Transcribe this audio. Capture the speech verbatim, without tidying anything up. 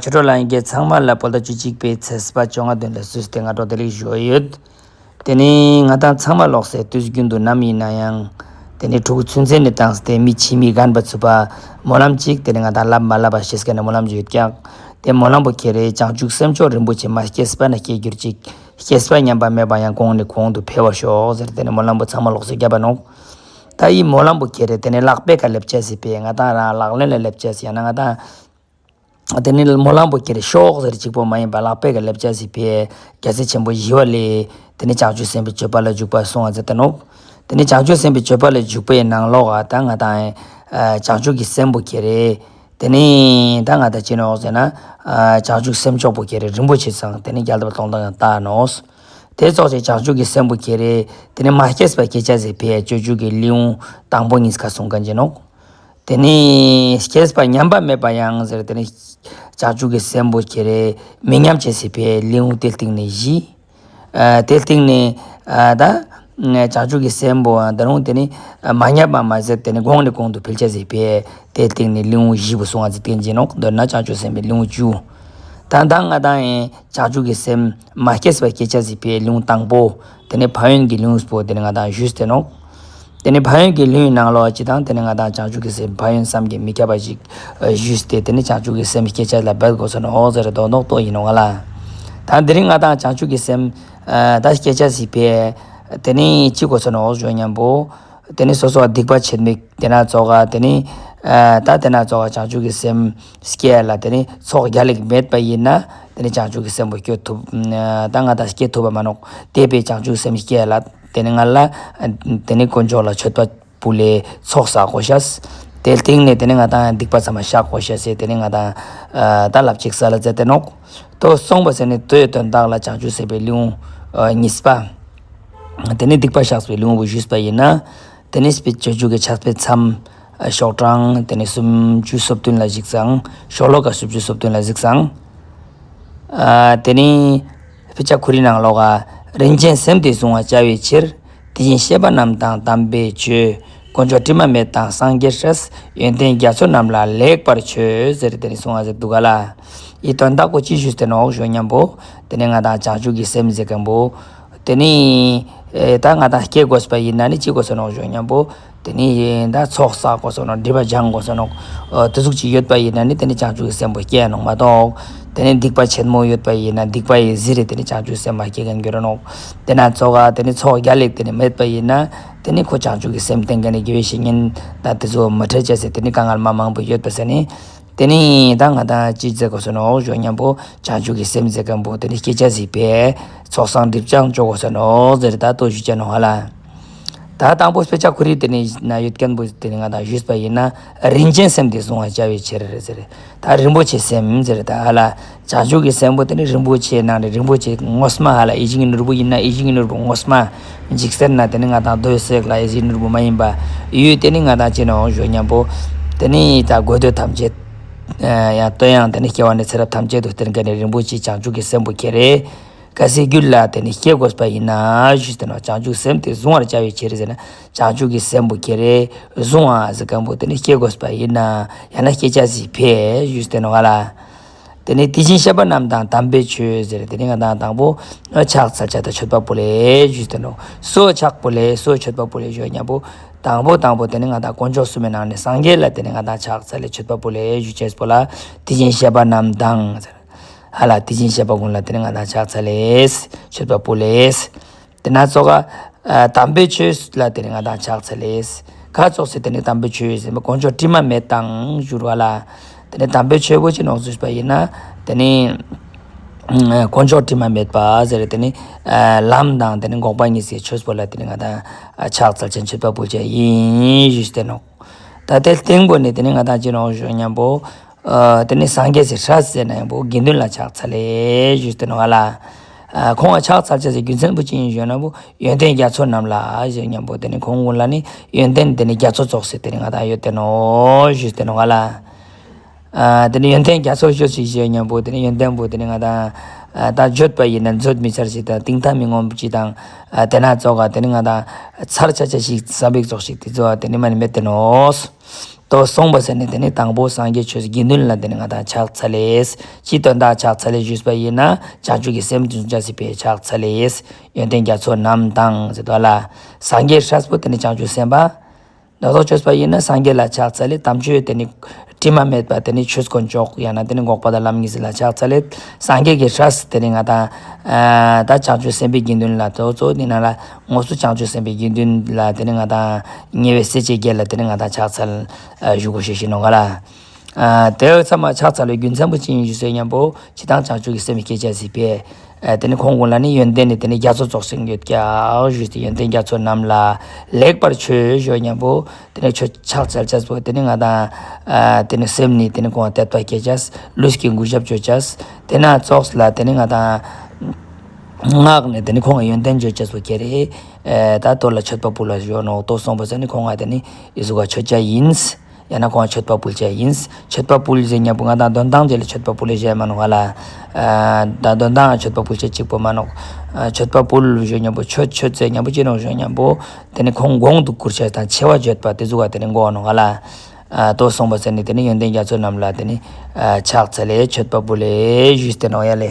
ཆོས་གྲོགས་ལྷན་རྒྱས་ཚང་མ་ལ་བོད་ཟླ་བཅུ་གཅིག་པའི་ཚེས་པ་བཅོ་ལྔ་དོན་ལ་སུས་ཏེ་སྔ་དྲོ་བདེ་ལེགས་ཞུ་ཡོད། དེ་ནི་ང་དང་ཚང་མ་ལོག་སེ་དུས་རྒྱུན་དུ་ནམ་ཡིན་ན་ཡང་དེ་ནི་ཕྲུ་གུ་ཚུན་ཚོན་ནི་བཏང་སྟེ་མི་ཕྱི་མི་རྒན་པ་ཚུགས་པ་སྨོན་ལམ་ཅིག་དེ་ནི་ང་དང་ལབ་མ་ལབ་པ་ཤེས་མཁན་ནི་སྨོན་ལམ་ཅིག་ཡོད་ཀྱག། དེ་སྨོན་ལམ་པོ་ཁྱེར་རེ་བྱང་ཆུབ་སེམས་མཆོག་རིན་པོ་ཆེ་མ་སྐྱེས་པ་ན་སྐྱེ་འགྱུར་ཅིག། སྐྱེས་པ་ཉམས་པ་མེད་པ་ཡང་གོང་ནས་གོང་དུ་འཕེལ་བར་ཤོག་ཟེར་དེ་ནི་སྨོན་ལམ་པོ་ཚང་མ་ལོག་སེ་བརྒྱབ་པ་ནོག། ད་འི་སྨོན་ལམ་པོ་ཁྱེར་རེ་དེ་ནི་ལག་པའི་ཀ་ལེབ་ཅེས་སི་ཕིའ་ང་དང་རང་ལག་ལེན་ལ་ལེབ་ཅེས་སི་ཡང་ན་ང་དང་དེ་ནི་སྨོན་ལམ་པོ་ཁྱེར་རེ་ཤོག་ཟེར་གཅིག་པོ་མ་ཡིན་པ་ལག་པའི་ཀ་ལེབ་ཅེས་སི་ཕིའ་རྒྱལ་སྲས་ཆེན་པོ་ཞི་བ་ལྷས་དེ་ནི་བྱང་ཆུབ་སེམས་དཔའི་སྤྱོད་པ་ལ་འཇུག་པ་གསུང་བ་མཛད་དེ་ནོག། དེ་ནི་བྱང་ཆུབ་སེམས་དཔའི་སྤྱོད་པ་ལ་འཇུག་པའི་ནང་ལོགས་ཨ་ད་ང་དང་ཨ་བྱང་ཆུབ་ཀྱི་སེམས་པོ་ཁྱེར་རེ་དེ་ནི་ད་ང་དང་ཅི་ནོག་ཟེར་ན་ཨ་བྱང་ཆུབ་སེམས་མཆོག་པོ་ཁྱེར་རེ་རིན་པོ་ཆེ་ཚང་དེ་ནི་རྒྱལ་ཐབས་སྟོང་དང་ཡང་དག་ནོག། དེ་ཙོགས་ཅིག་བྱང་ཆུབ་ཀྱི་སེམས་པོ་ཁྱེར་རེ་དེ་ནི་མ་སྐྱེས་པ་སྐྱེ་ཅེས་སི་ཕིའ་སྤྱོད་འཇུག་གི་ལེའུ་དང་པོ་གཉིས་ཀ་གསུང་མཁན་ཅིག་ནོག། དེ་ནི་སྐྱེས་པ་ཉམས་པ་མེད་པ་ཡང་ཟེར་དེ་ནི་བྱང་ཆུབ་ཀྱི་སེམས་པོ་ཁྱེར་རེ་མི་ཉམས་ཅེས་སི་ཕིའ་ལེའུ་དེ་སྟིང་ནས་བཞི། ཨ་དེ་སྟིང་ནས་ཨ་ད་བྱང་ཆུབ་ཀྱི་སེམས་པོ་ད་རུང་དེ་ནི་མ་ཉམས་པ་མ་ཟད་དེ་ནི་གོང་ནས་གོང་དུ་འཕེལ་ཅེས་སི་ཕིའ་དེ་སྟིང་ནས་ལེའུ་བཞི་པོ་གསུང་བ་མཛད་མཁན་ཅིག་ནོག། མདོར་ན་བྱང་ཆུབ་སེམས་དཔའི་ལེའུ་བཅུ། ད་ད་ང་དང་ཡང་བྱང་ཆུབ་ཀྱི་སེམས་མ་སྐྱེས་པ་སྐྱེ་ཅེས་སི་ཕིའ་ལེའུ་དང་པོ་དེ་ནི་ཕན་ཡོན་གྱི་ལེའུ་པོ་དེ་ནི་ང་དང་ཞུས་ཏེ་ནོག། དེ་ནི་ཕན་ཡོན་གྱི་ལེའུའི་ནང་ལོགས་ཅིག་དང་དེ་ནི་ང་དང་བྱང་ཆུབ་ཀྱི་སེམས་ཕན་ཡོན་བསམ་གྱིས་མི་ཁྱབ་པ་ཞིག་ཞུས་ཏེ་དེ་ནི་བྱང་ཆུབ་ཀྱི་སེམས་སྐྱེ་ཅེས་ལ་འབད་དགོས་སོ་ནོག་ཟེར་དོན་དག་ཏོ་ཡིན་ནོག་ལ། ད་དེ་རིང་ང་དང་བྱང་ཆུབ་ཀྱི་སེམས་ཨ་ད་སྐྱེ་ཅེས་སི་ཕིའ་དེ་ནི་ཅི་དགོས་སོ་ནོག་ཞུ་ཉམ་པོ། དེ་ནི་སོ་སོ་སྡིག་པ་ཆེན་མོ་དེ་ན་ཙོགས་དེ་ནི་ཨ་ད་དེ་ན་ཙོགས་བྱང་ཆུབ་ཀྱི་སེམས་སྐྱེ་ལ་དེ་ནི་ཚོགས་རྒྱལ་ལ་མེད་པ་ཡིན་ན་དེ་ནི་བྱང་ཆུབ་ཀྱི་སེམས་པོ་སྐྱེ་ཐུབ་ཨ་ད་ང་དང་སྐྱེ་ཐུབ་པ་མ་ནོག། དེ་བས་བྱང་ཆུབ་སེམས་སྐྱེ་ལ་དེ་ནི་ང་ལ་ཨ་དེ་ནི་དཀོན་མཆོག་ལ་མཆོད་པ་ཕུལ་ལེ་ཚོགས་བསགས་དགོས་ཤེས། དེ་སྟིང་ནས་དེ་ནི་ང་དང་སྡིག་པ་ཚང་མ་བཤགས་དགོས་ཤེས་ཟེར་དེ་ནི་ང་དང་ཨ་ད་ལབ་ཅིག་ས་ལ་མཛད་དེ་ནོག། དོ་གསུངས་པ་ཟེར་ནི་དོའི་དོན་དག་ལ་བྱང་ཆུབ་སེམས་དཔའི་ལེའུ་ཨ་གཉིས་པ། དེ་ནི་སྡིག་པ་བཤགས་པའི་ལེའུ་བོ་ཞུས་པ་ཡིན་ན། དེ་ནི་སྤྱོད་འཇུག་གི་ཕྱག་དཔེ་མཚམས་ཨ་ཤོག་གྲངས་དེ་ནི་སུམ་ཅུ་སོ་བདུན་ལ་གཟིགས་སང་ཤོ་ལོ་ཀ་སུམ་ཅུ་སོ་བདུན་ལ་གཟིགས་སང་། ཨ་དེ་ནི་དཔེ་ཆ་ཁོ་རའི་ནང་ལོགས་ཀ་རིན་ཆེན་སེམས་དེ་གཟུང་བར་བྱ་བའི་ཕྱིར། དེ་བཞིན་གཤེགས་པ་རྣམས་དང་དམ་པའི་ཆོས། དཀོན་མཆོག་དྲི་མ་མེད་དང་སངས་རྒྱས་སྲས། ཡོན་ཏན་རྒྱ་མཚོ་རྣམས་ལ་ལེགས་པར་མཆོད། ཟེར་དེ་ནི་གསུངས་པ་ཟེར་འདུག་ག་ལ། འི་དོན་དག་པོ་ཅི་ཞུས་ཏེ་ནོག་ཞུ་ཉམ་པོ། དེ་ནི་ང་དང་བྱང་ཆུབ་ཀྱི་སེམས་ཟེར་མཁན་པོ། དེ་ནི་ཨེ་ད་ང་དང་སྐྱེ་དགོས་པ་ཡིན་ན་ནི་ཅི་དགོས་སོ་ནོག་ཞུ་ཉམ་པོ། དེ་ནི་ད་ཚོགས་བསགས་དགོས་སོ་ནོག། སྒྲིབ་པ་སྦྱང་དགོས་སོ་ནོག། ཨ་དེ་ཟུག་ཅིག་ཡོད་པ་ཡིན་ན་ནི་དེ་ནི་བྱང་ཆུབ་ཀྱི་སེམས་པོ་སྐྱེ་ནོག་མ་གཏོགས། དེ་ནི་སྡིག་པ་ཆེན་མོ་ཡོད་པ་ཡིན་ན་སྡིག་པ་ཡི་གཟིར་རེ་དེ་ནི་བྱང་ཆུབ་སེམས་མ་སྐྱེ་མཁན་འགྱུར་ར་ནོག། དེ་ན་ཙོགས་དེ་ནི་ཚོགས་རྒྱལ་ལ་དེ་ནི་མེད་པ་ཡིན་ན། དེ་ནི་ཁོ་བྱང་ཆུབ་ཀྱི་སེམས་བསྟེན་མཁན་ནི་དགེ་བའི་བཤེས་གཉེན་དང་དེ་ཚོ་མ་འཕྲད་ཅེས་ཟེར་དེ་ནི་དཀའ་ངལ་མ་མང་པོ་ཡོད་པ་ཟེར་ནི། དེ་ནི་ད་ང་དང་ཅི་ཟེར་དགོས་སོ་ནོག་ཞུ་ཉམ་པོ་བྱང་ཆུབ་ཀྱི་སེམས་ཟེར་མཁན་པོ་དེ་ནི་སྐྱེ་ཅེས་ཟིག་པས་ཚོགས་བསགས་སྒྲིབ་སྦྱང་ཅོ་དགོས་སོ་ནོག་ཟེར་ད་ལྟོ་ཞུ་ཅེས་ནོག་ཧ་ལ། ད་དང་པོ་དཔེ་ཆ་ཁོ་རའི་དེ་ནི་ན་ཡོད་མཁན་པོ་དེ་ནི་ང་དང་ཞུས་པ་ཡིན་ན་རིན་ཆེན་སེམས་དེ་གཟུང་བར་བྱ་བའི་ཕྱིར་ཟེར། ད་རིན་པོ་ཆེ་སེམས་ཟེར་ད་ཧ་ལ། བྱང་ཆུབ་ཀྱི་སེམས་པོ་དེ་ནི་རིན་པོ་ཆེ་ནང་ནས་རིན་པོ་ཆེ་ངོ་མ་ཧ་ལ་ཡིད་བཞིན་གྱི་ནོར་བུ་ཡིན་ན་ཡིད་བཞིན་གྱི་ནོར་བུ་ངོ་མ། འཇིག་རྟེན་ན་དེ་ནི་ང་དང་རྡོ་ཡི་སེག་ལ་ཡིད་བཞིན་གྱི་ནོར་བུ་མ་ཡིན་པ། ཡུལ་དེ་ནི་ང་དང་ཅི་ནོག་ཞུ་ཉམ་པོ། དེ་ནི་ད་དགོས་འདོད་ཐམས་ཅད། ཡང་དོན་ཡང་དེ་ནི་སྐྱེ་བ་ནས་ཚེ་རབས་ཐམས་ཅད་དུ་བརྟེན་མཁན་ནི་རིན་པོ་ཆེ་བྱང་ཆུབ་ཀྱི་སེམས་པོ་ཁྱེར་རེ། གལ་སྲིད་རྒྱུད་ལ་དེ་ནི་སྐྱེ་དགོས་པ་ཡིན་ན་ཞུས་ཏེ་ནོག། བྱང་ཆུབ་སེམས་དེ་གཟུང་བར་བྱ་བའི་ཕྱིར་ཟེར་ན་བྱང་ཆུབ་ཀྱི་སེམས་པོ་ཁྱེར་རེ་གཟུང་བ་ཟེར་མཁན་པོ་དེ་ནི་སྐྱེ་དགོས་པ་ཡིན་ན་ཡང་ན་སྐྱེ་ཅེས་ཟིག་པས་ཞུས་ཏེ་ནོག་ཧ་ལ། དེ་ནི་དེ་བཞིན་གཤེགས་པ་རྣམས་དང་དམ་པའི་ཆོས་ཟེར་དེ་ནི་ང་དང་དང་པོ་ཕྱག་འཚལ་ཅེས་དང་མཆོད་པ་ཕུལ་ལེ་ཞུས་ཏེ་ནོག། སུ་ཕྱག་ཕུལ་ལེ་སུ་མཆོད་པ་ཕུལ་ལེ་ཞུ་ཉམ་པོ། དང་པོ་དང་པོ་དེ་ནི་ང་དང་དཀོན་མཆོག་གསུམ་མའི་ནང་ནས་སངས་རྒྱས་ལ་དེ་ནི་ང་དང་ཕྱག་འཚལ་ལེ་མཆོད་པ་ཕུལ་ལེ་ཞུ་ཅེས་པོ་ལ་དེ་བཞིན་གཤེགས་པ་རྣམས་དང་ཟེར། ཧ་ལ་དེ་བཞིན་གཤེགས་པ་ཀུན་ལ་དེ་ནི་ང་དང་ཕྱག་འཚལ་ལེ་མཆོད་པ་ཕུལ་ལེ། དེ་ན་ཙོགས་ཨ་དམ་པའི་ཆོས་ལ་དེ་ནི་ང་དང་ཕྱག་འཚལ་ལེ། ག་ཙོགས་སེ་དེ་ནི་དམ་པའི་ཆོས་ཟེར་མ་དཀོན་མཆོག་དྲི་མ་མེད་དང་ཞུ་རུ་ཧ་ལ། དེ་ནི་དམ་པའི་ཆོས་པོ་ཅི་ནོག་ཞུས་པ་ཡིན་ན། དེ་ནི་དཀོན་མཆོག་དྲི་མ་མེད་པ་ཟེར་དེ་ནི་ལམ་དང་དེ་ནི་འགོག་པ་གཉིས་སི་ཆོས་པོ་ལ་དེ་ནི་ང་དང་ཕྱག་འཚལ་ཅེས་མཆོད་པ་ཕུལ་ཅེས་ཡིན་ཞུས་ཏེ་ནོག། ད་དེ་སྟེང་པོ་ནི་དེ་ནི་ང་དང་ཅི་ནོག་ཞུ་ཉམ་པོ། ཨ་དེ་ནི་སངས་རྒྱས་སི་སྲས་ཟེར་ན་ཡང་པོ་དགེ་འདུན་ལ་ཕྱག་འཚལ་ལེ་ཞུས་ཏེ་ནོག་ཧ་ལ། ཨ་ཁོང་ལ་ཕྱག་འཚལ་ཅེས་སི་རྒྱུ་མཚན་པོ་ཅི་ཡིན་ཞུ་ན་པོ་ཡོན་ཏན་རྒྱ་མཚོ་རྣམས་ལ་ཞུ་ཉམ་པོ་དེ་ནི་ཁོང་ཀུན་ལ་ནི་ཡོན་ཏན་དེ་ནི་རྒྱ་མཚོ་ཙོགས་སེ་དེ་ནི་ང་དང་ཡོད་དེ་ནོག་ཞུས་ཏེ་ནོག་ཧ་ལ། ཨ་དེ་ནི་ཡོན་ཏན་རྒྱ་མཚོ་ཞུ་ཅེས་ཞུ་ཉམ་པོ་དེ་ནི་ཡོན་ཏན་པོ་དེ་ནི་ང་དང་ཨ་ད་བརྗོད་པ་ཡིན་ན་བརྗོད་མི་ཚར་ཅིག་དང་གཏིང་མཐའ་མི་ངོམས་ཅིག་དང་ཨ་དེ་ན་ཙོགས་དེ་ནི་ང་དང་ཚར་ཆ་ཆ་ཞིག་ས་བེག་ཙོགས་ཤིག་དེ་ཚོ་དེ་ནི་མ་ནི་མེད་དེ་ནོག། དོ་སོང་པ་ཟེར་ནི་དེ་ནི་དང་པོ་སངས་རྒྱས་ཆོས་དགེ་འདུན་ལ་དེ་ནི་ང་དང་ཕྱག་འཚལ་ལེ། ཅི་དོན་དག་ཕྱག་འཚལ་ལེ་ཞུས་པ་ཡིན་ན་བྱང་ཆུབ་ཀྱི་སེམས་བྱུང་ཅེས་སི་ཕིའ་ཕྱག་འཚལ་ལེ། ཡོན་ཏན་རྒྱ་མཚོ་རྣམས་དང་ཟེར་དོ་ལ། སངས་རྒྱས་སྲས་པོ་དེ་ནི་བྱང་ཆུབ་སེམས་དཔའ། དོ་དོ་ཆོས་པ་ཡིན་ན་སངས་རྒྱས་ལ་ཕྱག་འཚལ་ལེ། དམ་ཆོས་དེ་ནི་དྲི་མ་མེད་པ་དེ་ནི་ཆོས་དཀོན་མཆོག་ཡང་ན་དེ་ནི་འགོག་པ་དང་ལམ་གཉིས་ལ་ཕྱག་འཚལ་ལེ། སངས་རྒྱས་ཀྱི་སྲས་དེ་ནི་ང་དང་ད་བྱང་ཆུབ་སེམས་དཔའི་དགེ་འདུན་ལ་དོ་གཙོ་བོ་དེ་ན་ལ་དངོས་སུ་བྱང་ཆུབ་སེམས་དཔའི་དགེ་འདུན་ལ་དེ་ནི་ང་དང་ཉེ་བའི་སྲས་བཅས་བརྒྱད་ལ་དེ་ནི་ང་དང་ཕྱག་འཚལ་ཞུ་དགོས་ཤེས་ཤིག་ནོག་ལ། དེ་ཚང་མ་ཕྱག་འཚལ་བའི་རྒྱུ་མཚན་པོ་ཅི་ཡིན་ཞུས་ཟེར་ཉམ་པོ་ཅི་དང་བྱང་ཆུབ་ཀྱི་སེམས་སྐྱེ་ཅེས་སི་ཕིའ། དེ་ནི་ཁོང་ཀུན་ལ་ནི་ཡོན་ཏན་ནི་དེ་ནི་རྒྱ་མཚོ་ཚོགས་ཤིང་ཡོད་ཀྱག་ཞུས་ཏེ་ཡོན་ཏན་རྒྱ་མཚོ་རྣམས་ལ་ལེགས་པར་མཆོད་ཞུ་ཉམ་པོ་དེ་ནི་ཆོས་ཕྱག་འཚལ་ཅེས་པོ་དེ་ནི་ང་དང་དེ་ནི་སེམས་ནི་དེ་ནི་ཁོང་དད་པ་སྐྱེ་ཅེས། ལུས་ཀྱི་གུས་ཞབས་ཅོ་ཅེས། དེ་ན་ཚོགས་ལ་དེ་ནི་ང་དང་ངག་ནི་དེ་ནི་ཁོང་ཡོན་ཏན་ཅོ་ཅེས་པོ་ཁྱེར་རེ། ད་དོ་ལ་མཆོད་པ་ཕུལ་ལ་ཞུ་ནོག། དོ་སོང་པ་ཟེར་ནི་ཁོང་ང་དེ་ནི་ཨི་ཟུག་ག་མཆོད་ཅེས་ཡིན། ཡང་ན་ཁོང་མཆོད་པ་ཕུལ་ཅེས་ཡིན། མཆོད་པ་ཕུལ་ཟེར་ཉམ་པོ་ང་དང་དོན་དང་ཅི་ལ་མཆོད་པ་ཕུལ་ལེ་ཞེས་མ་ནོག་ལ། ད་དོན་དང་མཆོད་པ་ཕུལ་ཅེས་གཅིག་པོ་མ་ནོག། མཆོད་པ་ཕུལ་ཞུ་ཉམ་པོ་མཆོད་མཆོད་ཟེར་ཉམ་པོ་ཅི་ནོག་ཞུ་ཉམ་པོ་དེ་ནི་ཁོང་གོང་དུ་བཀུར་ཅེས་དང་ཆེ་བ་བརྗོད་པ་དེ་ཟུག་ག་དེ་ནི་གོ་ནོག་ལ། དོ་སོང་པ་ཟེར་ནི་དེ་ནི་ཡོན་ཏན་རྒྱ་མཚོ་རྣམས་ལ་དེ་ནི་ཕྱག་འཚལ་ལེ་མཆོད་པ་ཕུལ་ལེ་ཞུས་ཏེ་ནོག་ཡ་ལེ།